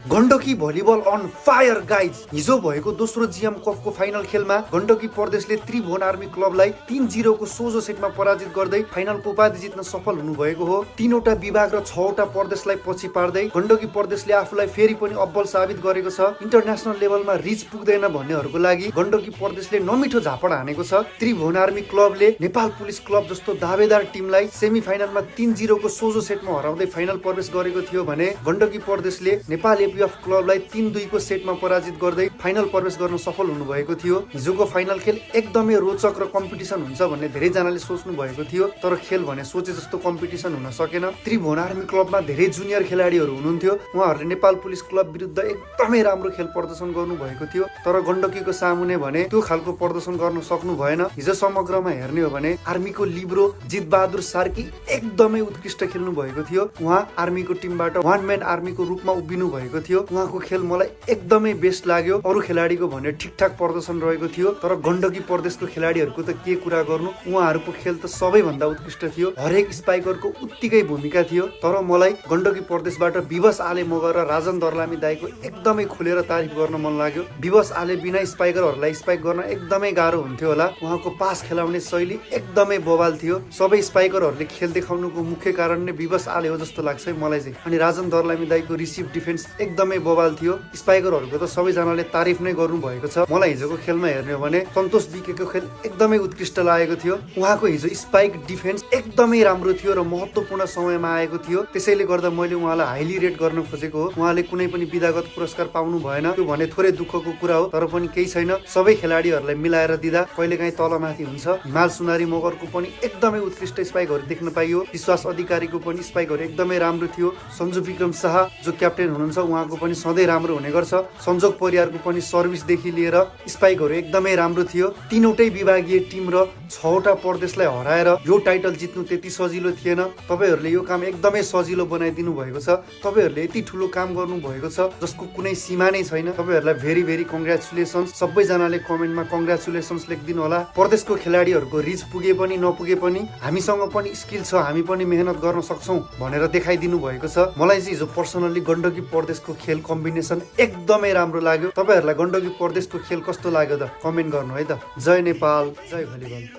Gandaki volleyball on fire guys. हिजो भएको दोस्रो जिएम कपको फाइनल खेलमा गण्डकी प्रदेशले त्रिभुवन आर्मी क्लबलाई 3-0 को सोझो सेटमा पराजित गर्दै फाइनलको उपाधि जित्न सफल हुनुभएको हो। 3वटा विभाग र 6वटा प्रदेशलाई पछि पार्दै गण्डकी प्रदेशले आफूलाई फेरि पनि अब्बल साबित गरेको छ। इन्टरनेसनल लेभलमा रिच पुग्दैन भन्नेहरूको लागि गण्डकी प्रदेशले नमिठो झापड हानेको छ। त्रिभुवन आर्मी क्लबले नेपाल पुलिस क्लब जस्तो दावेदार टिमलाई सेमी फाइनलमा 3-0 को सोझो सेटमा हराउँदै फाइनल प्रवेश गरेको थियो भने गण्डकी प्रदेशले नेपाल एपीएफ क्लबलाई 3-2 को सेटमा पराजित गर्दै फाइनल प्रवेश गर्न सफल हुनुभएको थियो। हिजोको फाइनल खेल एकदमै रोचक र कम्पिटिसन हुन्छ भन्ने धेरैजनाले सोच्नु भएको थियो, तर खेल भने सोचे जस्तो कम्पिटिसन हुन सकेन। त्रिभुवन आर्मी क्लबमा धेरै जुनियर खेलाडीहरू हुनुहुन्थ्यो, उहाँहरूले नेपाल पुलिस क्लब विरुद्ध एकदमै राम्रो खेल प्रदर्शन गर्नु भएको थियो, तर गण्डकीको सामुने भने त्यो खालको प्रदर्शन गर्न सक्नु भएन। हिजो समग्रमा हेर्ने हो भने आर्मीको लिब्रो जित बहादुर सार्की एकदमै उत्कृष्ट खेल्नु भएको थियो। उहाँ आर्मीको टिमबाट वान म्यान आर्मीको रूपमा उभिनु भएको थियो। उहाँको खेल मलाई एकदमै बेस्ट लाग्यो। अरू खेलाडीको भने ठिकठाक प्रदर्शन रहेको थियो, तर गण्डकी प्रदेशको खेलाडीहरूको त के कुरा गर्नु, उहाँहरूको खेल त सबैभन्दा उत्कृष्ट थियो। हरेक स्पाइकरको उत्तिकै भूमिका थियो। तर मलाई गण्डकी प्रदेशबाट विवश आले मगर र राजन दर्लामी दाईको एकदमै खुलेर तारिफ गर्न मन लाग्यो। विवश आले बिना स्पाइकरहरूलाई स्पाइक गर्न एकदमै गाह्रो हुन्थ्यो होला। उहाँको पास खेलाउने शैली एकदमै बवाल थियो। सबै स्पाइकरहरूले खेल देखाउनुको मुख्य कारण नै विवश आले हो जस्तो लाग्छ मलाई चाहिँ। अनि राजन दर्लामी दाईको रिसिभ डिफेन्स एकदमै बवाल थियो। स्पाइकरहरूको त सबैजनाले तारिफ नै गर्नु भएको छ। मलाई हिजोको खेलमा हेर्ने हो भने सन्तोष बिकेको खेल एकदमै उत्कृष्ट लागेको थियो। उहाँको हिजो स्पाइक डिफेन्स एकदमै राम्रो थियो र महत्त्वपूर्ण समयमा आएको थियो। त्यसैले गर्दा मैले उहाँलाई हाइली रेट गर्न खोजेको हो। उहाँले कुनै पनि विधागत पुरस्कार पाउनु भएन, त्यो भने थोरै दुःखको कुरा हो, तर पनि केही छैन। सबै खेलाडीहरूलाई मिलाएर दिँदा कहिलेकाहीँ तलमाथि हुन्छ। हिमाल सुनारी मगरको पनि एकदमै उत्कृष्ट स्पाइकहरू देख्न पाइयो। विश्वास अधिकारीको पनि स्पाइकहरू एकदमै राम्रो थियो। सञ्जु विक्रम शाह जो क्याप्टेन हुनुहुन्छ उहाँको पनि सधैँ राम्रो हुने गर्छ। संजोग परियारको पनि सर्भिसदेखि लिएर स्पाइकहरू एकदमै राम्रो थियो। तीनवटै विभागीय टिम र 6वटा प्रदेशलाई हराएर यो टाइटल जित्नु त्यति सजिलो थिएन। तपाईहरूले यो काम एकदमै सजिलो बनाइदिनु भएको छ। तपाईहरूले यति ठुलो काम गर्नु भएको छ जसको कुनै सीमा नै छैन। तपाईहरूलाई भेरी भेरी कङ्ग्रेचुलेसन्स। सबैजनाले कमेन्टमा कङ्ग्रेचुलेसन्स लेखिदिनु होला। प्रदेशको खेलाडीहरूको रिच पुगे पनि नपुगे पनि हामीसँग पनि स्किल छ, हामी पनि मेहनत गर्न सक्छौँ भनेर देखाइदिनु भएको छ। मलाई चाहिँ हिजो पर्सनल्ली गण्डकी प्रदेशको खेल कम्बिनेसन एकदमै राम्रो लाग्यो। तपाईहरूलाई गण्डकी प्रदेशको खेल कस्तो लाग्यो त कमेन्ट गर्नु है त। जय नेपाल, जय भलिबल।